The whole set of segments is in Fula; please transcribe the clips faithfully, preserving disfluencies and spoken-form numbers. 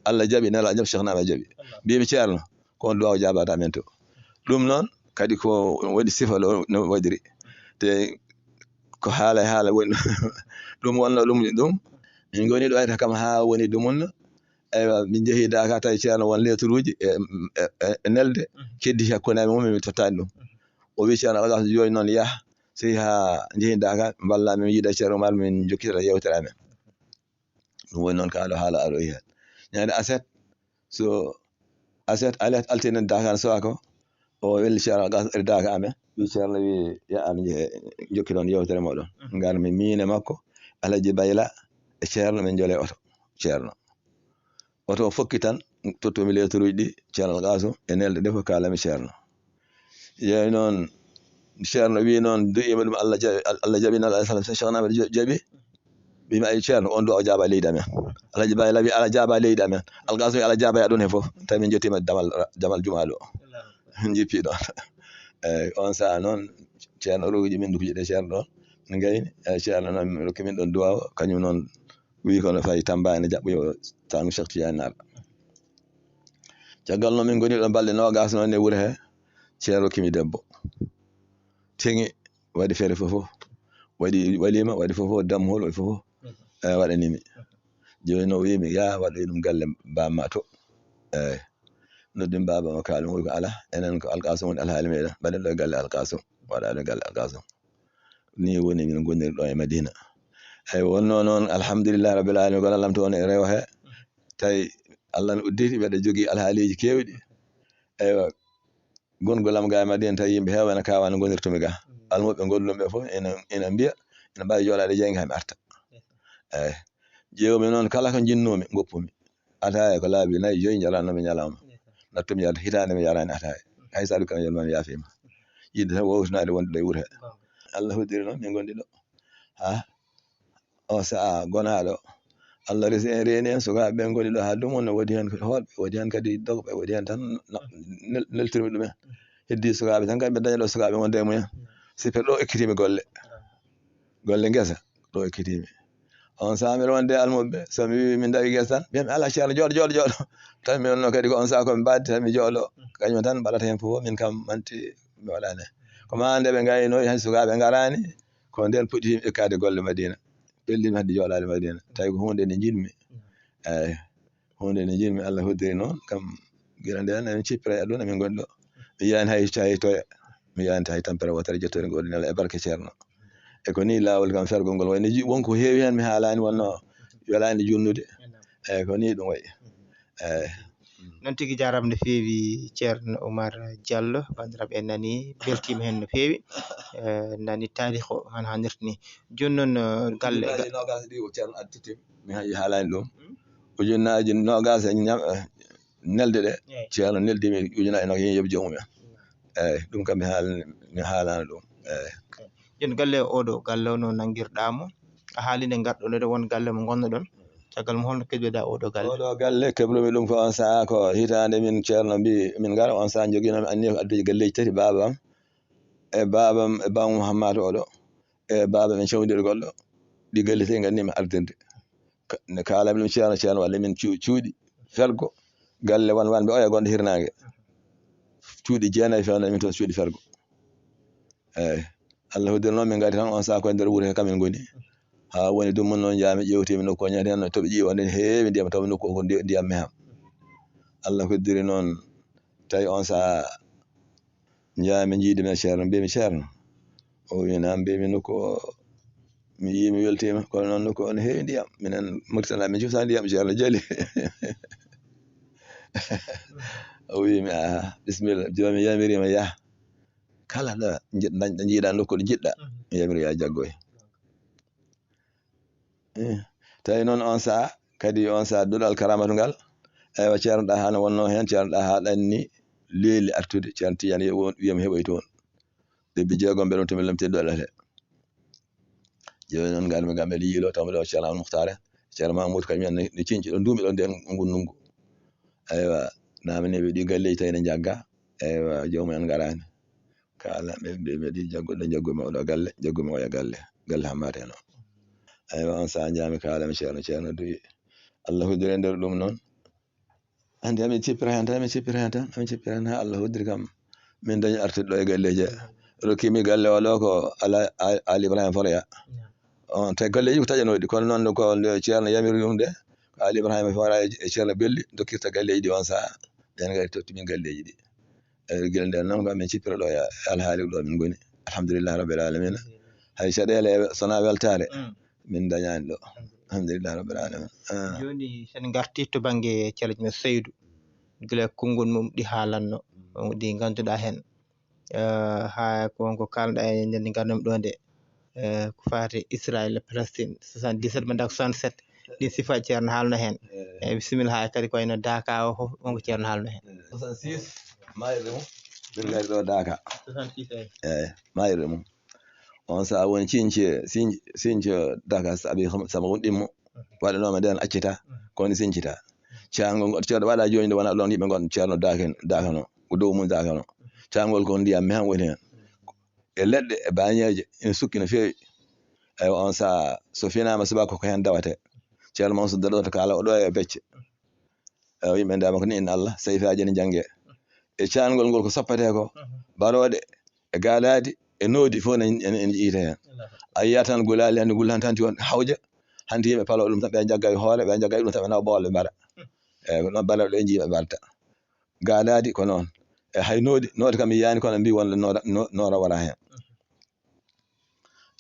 Allah jaɓi, Nela jaɓi, Cheikh Naba jaɓi. Mbimi Ceerno, ko on duwaaw jaabaade amen to. Ɗum noon kadi ko woni sifa ɗo no waɗiri. Te ko haala e haala woni ɗum wonno ɗum ɗum. Min ngoni ɗo ayta kam haa woni ɗum wonno. Eywa, min njehi Daaka tawi Ceerno won letruuji e, e, e, e nelde. Keddi hakkunde amen mum, min tottaani ɗum. O wi Ceerno Algas jooni noon yah, sey haa njehi Daaka, mballa min yiida Ceerno Umar, min jokkitata yewtere amen. Ɗum woni noon ka ɗo haala aɗo heen. Ñande aset, so aset, alet, altine Daaka no suwaa ko, o welli Ceerno Algas e Daaka amen. Wi Ceerno wi, "Ya an je-, jokki ɗon yewtere moɗon." Ngar mi miin e makko, Alhaji Bayla e Ceerno, min njole oto Ceerno. Oto o fokki tan, tottomi letruuji ɗi, Ceerno Alqaasum, e nelde ɗe fof kaalami Ceerno. Yeeyi noon, Ceerno wi noon, du'iima ɗum Allah ja-, Allah jaɓi, Nela alayhi salaam, Cheikh Ahmad ja-, jaɓi. Mbimi, "Ay Ceerno, on du'a o jaaba leydi amen." Alhaji Bayla wi, "Ala jaaba leydi amen." Alqaasum wi, "Ala jaaba e aduna he fof." Tawi min njottiima damal, damal jumaa ɗo. Min njippi ɗon. Eyyi, on saha noon, Ceerno rowiji min ndukuji ɗe Ceerno ɗon. Min ngayni, eyyi, Ceerno noon rokki min ɗon du'a o, kañum noon wi kono fayi Tamba ene jaɓɓoyo tanu Cheikh Tidiane Naba. Caggal noon min ngoni ɗo balɗe noogas noon e wuro he, Ceerno rokkimi debbo. Teŋi, waɗi feere fof fof. Waɗi waliima, waɗi fof fof, dammuhol, waɗi fof fof. Eh, waɗanimi. Jooni noon o wiimi, "Ya, waɗoy ɗum galle bamma to." Eyyi. Noddumi baaba mo, kaali mo, wi ko, "Alaa, enen ko Alqaasum woni alhaali meɗen. Mbaɗen ɗo e galle Alqaasum." Waɗa ɗo e galle Alqaasum. Ni woni min ngoniri ɗo e Madina. Eyyi, wonno noon, alhamdulillahi rabbil alamin, gono lam toon e rewo he. Tawi Allah ne udditi, mbeɗa jogii alhaaliiji keewɗi. Eywa, gonngol am ga e Madina, tawi yimɓe heewa ene kaawa no ngonirtumi ga. Almuɓɓe gollumi ɓe fof ina, ina mbiya, ina mbaawi jooɗaade jeyge haa mi arta. Eyyi. Ƴeewmi noon kala ko njinnoomi, ngoppumi. Ataaya ko laabi nayi, joyi njaranoomi ñalawma. Nattumi yarde hitaande mi yaraani ataaya. Hay so a ɗum kam, yonma mi yaafiima. Yiɗde tan wowtinaade wonde ɗo e wuro he. Allah hoddiri noon min ngondi ɗo. Ha? O sa'a gonaaɗo. Allah resi en, reeni en, sukaaɓe ɓe ngoni ɗo haa dumunna, woodi heen ko hoolɓe, woodi heen kadi dogɓe, woodi heen tan na-, nel-, neltirmi ɗumen. Heddi sukaaɓe tan kadi ɓe daña ɗo sukaaɓe wonde e mumen. Sippe ɗo ekkitiimi golle. Golle ngesa, ɗo ekkitiimi. On sa'a mbiɗa wonde almuɓɓe, so mi wii min ndawi ngesa tan, mbiyami, "Alaa, Ceerno, jooɗo, jooɗo, jooɗo." Tan mi wonno kadi ko on sa'a ko mi mbaɗde tan mi jooɗo. Kañum tan mbaɗata heen fof, min kam manti mi waɗaani. Ko maa nde ɓe ngaynoyi, hay sukaaɓe ngaraani, ko ndeen puɗɗiimi ekkaade golle Madina. Ɓelliimi hadde jooɗaade Madina. Tawi ko huunde nde njiɗmi. Eeyi. Huunde nde njiɗmi, Allah hoddiri noon kam, gila ndeen emin cippira e aduna, min ngoni ɗo. Mi yiyaani hay, hay toya. Mi yiyaani hay tampere wootere, jettoore ngol Nela e barke Ceerno. E ko nii laawol kam fergol ngol wayi. Ne ji-, won ko heewi heen mi haalaani, wonno welaani junnude. Eeyi, ko nii ɗum wayi. Eeyi. Noon tigi, jaaraama no feewi, Ceerno Oumar Diallo. Banndiraaɓe, en nanii, mbeltiima heen no feewi. Eh, nani taarikh o hono hannirta ni. Jooni noon, eh, galle, ujunnaaje noogaas ɗi o Ceerno addi tottiimi. Mi hayi haalaani ɗum. Hmm? Ujunnaaje noogaas e ña-, eh, nelde ɗe, eeyi, Ceerno neldi mi ujunnaaje noogaas, yo yoɓ joomum en. Eeyi, ɗum kam mi haal-, mi haalaano ɗum. Eeyi. Jooni galle o ɗo, galle o no nanngirɗaa mo? A haali nde ngarɗon ɗo, won galle mo ngonnoɗon. Caggal mum, holno keɓiɗaa oɗo galle? Oɗo galle keblumi ɗum ko on sahaa, ko hitaande min Ceerno mbi min ngara, on sahaa njoginoomi anniya ko addude galleeji tati, baaba am e baaba am e baaba Muhammad oɗo, e baaba men cawndirgol ɗo, ɗi galle tati nganndiimi ardirde. Ka-, nde kaalami ɗum Ceerno, Ceerno walli min cu-, cuuɗi fergo, galle wan wanɓe oya gonɗo hirnaange. Cuuɗi jeenayi feewna min toon, cuuɗi fergo. Eeyi. Allah hoddiri noon min ngari tan on sahaa ko e nder wuro he kamin ngoni. Haa woni ɗum noon njaami ƴeewtiimi nokku o ñande heen no toɓe ƴiiwa nden heewi ndiyam, taw nokku o ko ndi-, ndiyam meham. Allah hoddiri noon tawi on sahaa njaami njiidi men Ceerno, mbiymi, "Ceerno." O wi, "Naam." Mbiymi, "Nokku o mi yii mi weltiima, kono noon nokku o no heewi ndiyam. Minen Mauritanie min cuusa ndiyam." Ceerno jali. O wiimi, "Aha, bisimilla, jooni mi yamiriima yah. Kala ɗo nji-, dañ-, ɗo njiiɗaa nokku ɗo njiɗɗaa, mi yamiri yaa jaggoy." Eh, tawi noon on sahaa, kadi on sahaa duɗal karamatu ngal, eywa, Ceerno Ɗaha no wonnoo heen, Ceerno Ɗaha ɗanni leeli artude, Ceerno Tijaan yo won, wiyam heɓoy toon. Lebbi jeegom mbeɗa woni toon, mi lomtii duɗal he. Jooni noon ngarmi ga mbeɗa yiiloo, taw mbeɗa o Ceerno Amadou Mouhtar en, Ceerno Mamoudou, kañum en ne cinci ɗo, nduumi ɗo ndeen ngonndu ndungu. Eywa, naamani ɓe ɗi galleeji tawi ne njagga. Eywa, joomum en ngaraani. Kaala, ɓe mbi, mbeɗi jagguɗo, jaggumi oɗo galle, jaggumi oya galle, galle Hammata en o. Eywa, on sahaa njaami kaalami Ceerno, Ceerno duwi. Allah hoddiri e nder ɗum noon. Hannde amin cippira heen tan, amin cippira heen tan, amin cippira heen haa Allah hoddiri kam. Min dañi artude ɗo e galleeji. Rokkimi galle o ɗo ko Ala-, A-, Ali Ibrahima Foroya. On te galleeji ko taƴanooɗi, kono noon ko nde Ceerno yamiri ɗum de, ko Ali Ibrahima Foroya e Ceerno Belli dokkirta galleeji ɗi on sahaa. Ɓeen ngari totti min galleeji ɗi. E gila nden noon ko amin cippira ɗo e alhaali ɗo min ngoni. Alhamdulillahi rabbil alamina. Hay caɗeele e sona weltaare, mm, min dañaani ɗo. Alhamdulillahi rabbil alamina. Ah. Jooni, sen ngarti to bannge Ceerno Seydou, gila konngol mum ɗi haalanno, ɗi ngannduɗaa heen. Eh, haa ko won ko kaalɗaa e nden nde ngarnomi ɗo nde. Eh, ko faati Israël e Palestine, soixante-dix-sept mbaɗa ko soixante-sept, ɗin sifa Ceerno haalno heen. Eh, bisimilla, haa kadi ko wayno Daaka o fof, on ko Ceerno haalno heen. Eh, soixante-six, mayirɗe mum, min ngari ɗo Daaka. Soixante-six, eyi. Eyi, mayirɗe mum. On sahaa woni siñce, siñ-, siñce Daaka, sabi xam-, sama won ɗimmo. Waɗanooma nden accita, kono siñcita. Caangol ngol Ceerno waɗa jooni nde wona ɗon yimɓe ngon Ceerno Daaka, Daaka no, ko dow mum Daaka no. Caangol ko ndiyam mehan woni heen. E leɗɗe, e baañeeje, ina sukki no feewi. Eywa, on sahaa, so finaama subaka ko heen dawate. Ceerno Mansour daɗoto kaala o ɗo e becce. Eywa, yimɓe ndema ko ni inna Allah, sayfaaji ene njannge. E caangol ngol ko sappatee ko, barooɗe, e gaalaadi, e noodi fof ne, ene, ene jiyta heen. A yiyat tan gulaali hannde gulli hannde hanti won hawja, hanti yimɓe palo ɗum tan, ɓe njagga e hoore, ɓe njagga e ɗum tan, ɓe nawa boole ɓe mbara. Eywa, noon balaɗo e njiiɓe mbarta. Gaalaadi ko noon. E hay noodi, noodi kam mi yiyaani kono mbi wonde noora, no-, noora wara heen.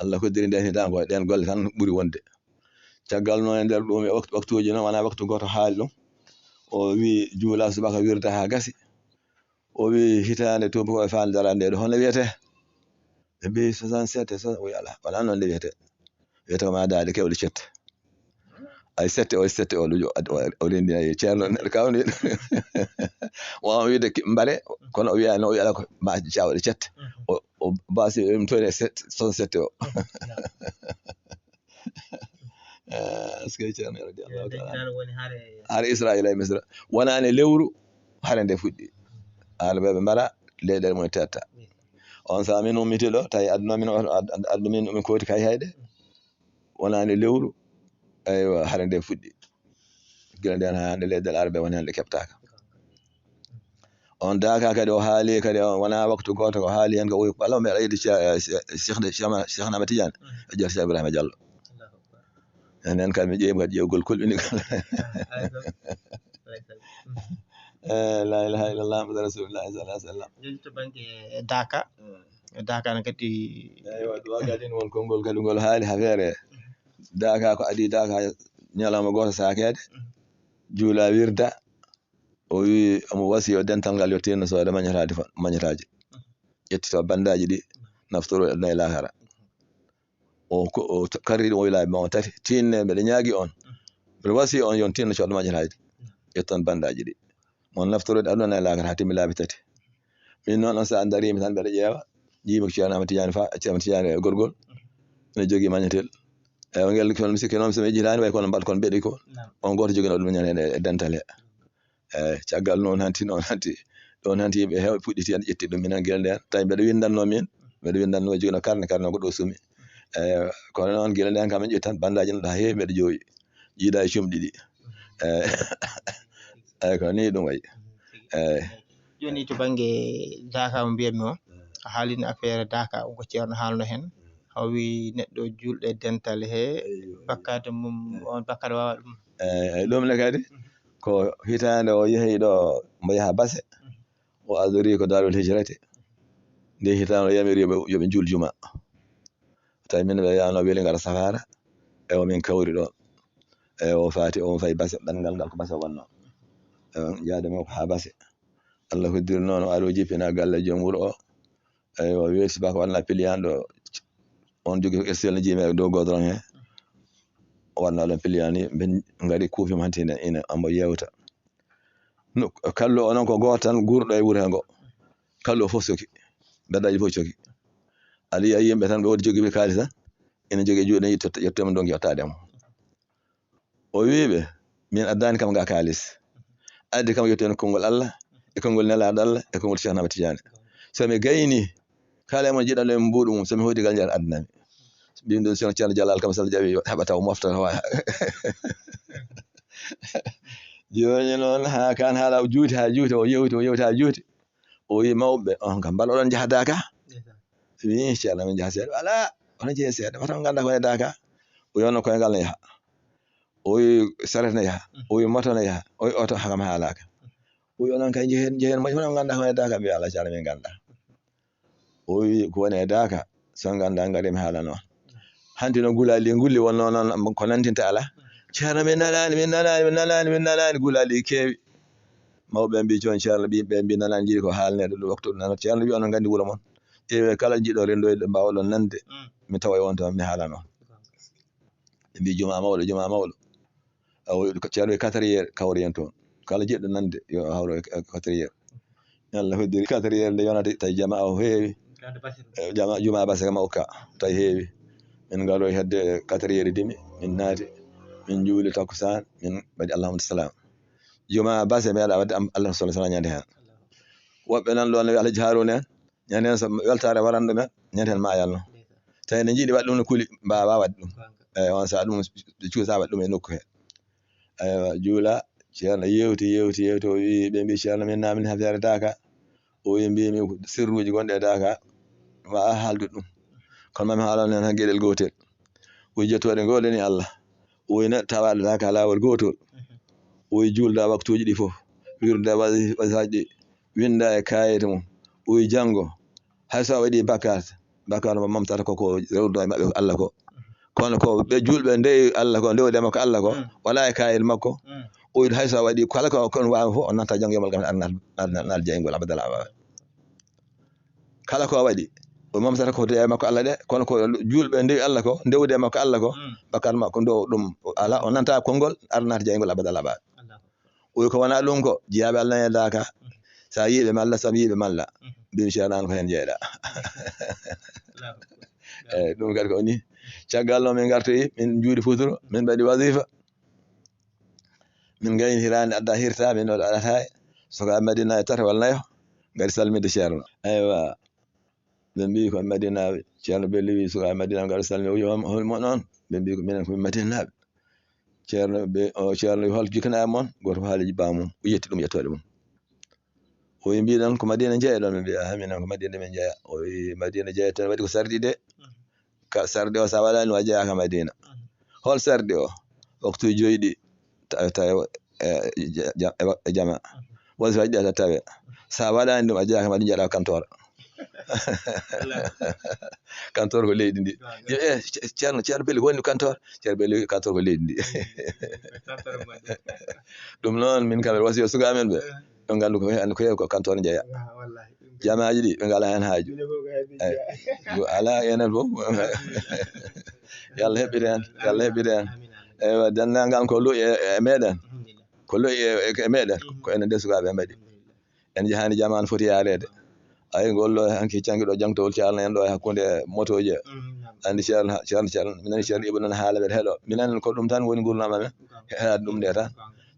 Allah hoddiri nden hitan ko ɗen golle tan ɓuri wonde. Caggal noon e nder ɗum e waktu, waktuuji noon wona waktu gooto haali ɗum. O wi juula subaka wirda haa gasi. O wi hitaande tuuba ko e faande dara nde ɗo hono wiyete? Ɓe mbi soixante-sept, so-, o wi ala, wala noon nde wiyete. Wiyete ko ma daade kewɗe cette. Ay sette o, sette o ɗo o, o rendi ay Ceerno neɗɗo kawni. Wawa wiide ki-, mbare, kono o wiya no, o wiya ala ko ma jawɗe cette. O, o basi ɗum toon e sette, soixante-sept o. Eh, askay Ceerno radiyallahu taala anhu. Hare Israila e Misra. Wonani lewru hare nde fuɗɗi. Arɓe ɓe mbara leyɗeele mum e tetta. On saha min ummiti ɗo, tawi aduna min o, ad-, ad-, aduna min, min kooti kay hayde. Wonani lewru, eywa, hare nde fuɗɗi. Gila nden haa hannde leyɗeele Arab woni hannde keɓtaaka. On Daaka kadi o haali kadi, o wona waktu gooto ko haali heen ko o wi, "Bala mbeɗa yiɗi Che-, Che-, Cheikh de, Cheikh Ahmad, Cheikh Ahmad Tidiane." E jeeto Cheikh Ibrahima Diallo. Enen kadi mi ƴeewi kadi ƴeewgol kolɓini kala. Eh, la ilaha illallah, Muhammadu Rasulullah, sallallahu alaihi wasallam. Jooni to bannge Daaka. Mm. Daaka ne kadi. Eywa, ɗum kadi won konngol kadi ngol haali affaire. Daaka ko adii Daaka ñalawma gooto saakeede. Mm. Juula wirda. O wi omo wasi yo dental ngal yo tinno soode mañataade fa-, mañataaji. Mm. Ƴettito bandaaji ɗi, naftoro e aduna e laakara. O ko, o t-, karri ɗum o wi laabi ma o tati, tinne, mbeɗa ñaagi on. Mbeɗa wasi on, yon tinno coddo majjataaji ɗi. Ƴetton bandaaji ɗi. Mon naftoroɗe aduna e laakara haa timmi laabi tati. Min noon, on saha darimi tan, mbeɗa ƴeewa, jiimi ko Ceerno Amadou Tidiane Fa, Ceerno Tidiane e gorgol. Ene jogii mañetel. Eywa, ngel kono mi sikki noon, so mi ejjitaani, way kono mbaɗ kon mbeɗi ko. Naam. On gooto jogino ɗum ñande e dental he. Eyyi, caggal noon hanti, noon hanti, ɗon hanti yimɓe heewɓe puɗɗiti heen ƴetti ɗum minen gila ndeen. Tawi mbeɗa winndanno min, mbeɗa winndanno jogino karne, karne ko ɗo sumi. Eyyi, kono noon gila ndeen kam en ƴetti tan bandaaji no ɗo haa heewi mbeɗa joowi. Jiida e comɗi ɗi. Eyyi, eyyi, ko nii ɗum wayi. Eyyi. Jooni to bannge Daaka mo mbiyatmi o, a haalino affaire Daaka, ko Ceerno haalno heen. Hawi neɗɗo juulɗo e dental he, eyyo, bakkaade mum, eyyi, on bakkaade waawa ɗum. Eyyi, eyyi, ɗum ne kadi, ko hitaande o yehi ɗo, mbo yaha Base, o adori ko Daarul Hijrati. Nde hitaande o yamiri yo ɓe, yo ɓe njuul juma. Tawi min ɓe yaano weli ngara safaara, e o min kawri ɗo. E o faati, o fayi Base, ɗanngal ngal ko Base wonno. E o jaade mo ko haa Base. Allah hoddiri noon, o ari o jippina galle joom wuro o. Eywa, weeti subaka waɗna piliyan ɗo. On jogi ko Estelle ne jiimi e dow godron he. O waɗna ɗon piliyan ni, ɓe ngari kuufi mo hanti ina, ina ambo yewta. No, kallo o noon ko gooto tan guurɗo e wuro he ngo. Kallo o fof soki. Beddaji fof coki. Aɗa yiya yimɓe tan ɓe woodi jogiiɓe kaalis tan. Ina jogii juuɗe yittotta, ƴettooma ndonki yottaade mo. O wii ɓe, "Min addaani kam ngaa kaalis. Addi kam yettoon konngol Allah, e konngol Nelaaɗo Allah, e konngol Cheikh Ahmad Tidiane. So mi gayni, kala e mon jiɗanɗo e mbuuɗu mum, so mi hooti gal njaar addana mi." Mbimi ɗum, Ceerno Jalal kam, so Allah jaɓi, heɓa taw mofta tawa." Jooni noon, haa kaan haala o juuti, haa juuti, o yewti, o yewti, haa juuti. O wi mawɓe, "On kam, mbal oɗon njahdaa ka?" Wi, "Ceerno, min njaha seeɗa." "Alaa, oɗon njehi seeɗa, wata on ngannda ko njedaa ka." O wi, "Onon koye ngal ne yaha." O wi, "Saret ne yaha." O wi, "Moto ne yaha." O wi, "Oto kam haalaaka." O wi, "Onon kay njehen, njehen moƴƴi, wata on ngannda ko njedaa ka." Mbi, "Alaa, ceerno, min ngannda." O wi, "Ko woni e daaka, so ngannda ngari mi haala noon." Hanti no gulaali ngulli wonno noon, ko nantinta alaa. "Ceerno, min nanaani, min nanaani, min nanaani, min nanaani." Gulaali keewi. Mawɓe mbi, "Jooni Ceerno," ɓe mbi, "nanaani, njiɗi ko haalneede ɗo waktu ɗo nana." Ceerno wi, "Onon nganndi wuro mon. Ƴeewe kala njiɗo renndoyde, mbaawoɗon nande, mi tawa e on toon, mi haala noon." Ɓe mbi, "Jumaa mawɗo, jumaa mawɗo." Awo, ko Ceerno wi, "Quatre heures kawren toon. Kala jiɗɗo nande, yo hawro e, e quatre heures." Yalla hoddiri quatre heures nde yonata, tawi jamaa o heewi. Eh, jamaa, jumaa base kam o ka, tawi heewi. Min ngaro hedde quatre heures e demi, min naati, min njuuli takkusaan, min mbaɗi Allahumma salam. Jumaa base meeɗa wadde am, Allahumma salli ala ñande heen. Woɓɓe nan ɗoon, Alhaji Haruna en, ñande heen so weltaare waran ɗumen, ñande heen maayal noon. Tawi ne njiɗi waɗde ɗum no kuli, mbaawa waɗde ɗum. Eeyi, on sahaa ɗum ɓe cuusa waɗde ɗum e nokku he. Eywa, juula, Ceerno yewti, yewti, yewti, o wi, ɓe mbi, "Ceerno, min naamni affaire daaka." O wi, "Mbimi ko sirruuji gonɗi e daaka, ma a haaldu ɗum. Kono mami haalon heen tan geɗel gootel." O wi, "Jettooɗe ngoodani Allah." O wi, "Neɗɗo tawaaɗo daaka laawol gootol." O wi, "Juulda waktuuji ɗi fof, wirda wasi-, wasifaaji ɗi, winnda e kaayit mum." O wi, "Janngo, hay so a waɗi bakkaat, bakkaat mo momtata ko, ko rewrude e maɓɓe ko Allah ko. Kono ko ɓe juulɓe ndewi Allah ko, ndewde makko Allah ko, wala e kaayit makko." O wi, "Hay so a waɗi kala ko kon waawi fof, o nanta janngo yomal qiyamah, ar naat, naat, naat jeyngol abadal abada." Kala ko waɗi, o momtata ko dewe makko Allah ɗe, kono ko juulɓe ndewi Allah ko, ndewde makko Allah ko, bakkaat makko ndo ɗum ala, o nanta konngol, ar naat jeyngol abada ala abada. O wi, "Ko wona ɗum ko, jiyaaɓe Allah ne daaka, sa yiiɓe malla, sam yiiɓe malla." Mbimi, "Ceerno, an ko heen jeyɗa." Eeyi, ɗum kadi ko ni. Caggal noon min ngartoyi, min njuuri futuro, min mbaɗi wasifa. Min ngayni hiraande adda hirta, min waɗa alata e suka Madina e tata walla nayo, ngari salminde Ceerno. Eywa, ɓe mbi ko Madinaaɓe. Ceerno Bello wi suka Madina ngari salminde, o wi, "Hol, hol mon on?" Ɓe mbi ko minen ko Madinaaɓe. Ceerno ɓe, o Ceerno wi, "Hol jikkanaaɓe mon?" Gooto fof haali bamum, o yetti ɗum yettoode mum. O wi, "Mbiɗon ko Madina njeyaɗon?" Ɓe mbi, "Aha, minen ko Madina min njeya." O wi, "Madina jeya tan waɗi ko sarɗi de." Ka sarde o, sa waɗani ɗum, a jeyaaka Madina. Hol sarde o? Waktu joyɗi ta-, tawe, e, ja-, ja-, e wa-, e jama. Wasifa ɗi a tawe. Sa waɗani ɗum, a jeyaaka Madina, jeyaɗa kantoor. Kantoor ko leydi ndi. Yo, e, ce-, Ceerno, Ceerno Bello, ko woni kantoor? Ceerno Bello, kantoor ko leydi ndi. Ɗum noon, min kam, wasiya suka men ɓe. Ɓe nganndu ko heen, ko heen ko kantoor njeya. Jamaaji ɗi, ɓe ngalaa heen haaju. Eyi, alaa enen fof. Yo Allah heɓɓit heen, yo Allah heɓɓit heen. Eywa, denndaangal ko lo'i e, e meɗen. Ko lo'i e, e, e meɗen, ko enen de sukaaɓe mbaɗi. En njahaani jamaanu foti yaareede. Ay, ngol ɗo hanki canki ɗo jangtowol caalna en ɗo e hakkunde motooji. Anndi Ceerno, Ceerno, Ceerno, minen Ceerno Ibou nana haala mbeɗa heɗo. Minen ko ɗum tan woni ngurnam amen. Heɗaade ɗum nde tan.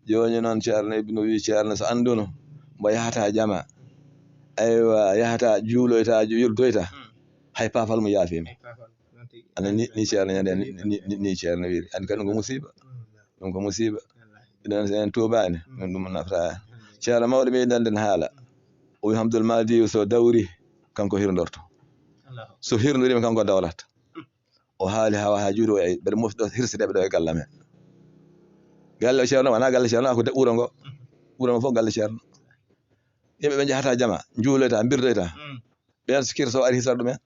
Jooni noon Ceerno Ibnu wi Ceerno so annduno mbo yahata jama, aywa, yahata juuloyta, wirdoyta, hay paafal mo yaafiima. Ana ni, ni Ceerno ñande, ni, ni, ni, ni Ceerno wiri. Anndi kadi ɗum ko musiiba. Ɗum ko musiiba. Iɗen so en tuubaani, ɗum, ɗum nafata. Ceerno mawɗo ɓeydande en haala. O wi Abdul Mahdi so dawri, kanko hirndorto. So hirndoriima, kanko dawrata. O haali haa, haa juuti o, eyi, mbeɗa mofti ɗo, hirside ɓe ɗo e galle amen. Galle o Ceerno, wonaa galle Ceerno, ko de wuro ngo. Wuro ngo fof galle Ceerno. Yimɓe ɓe njahata jama, njuuloyta, mbirdoyta. Ɓeen so kirsa o ari hirsata ɗumen.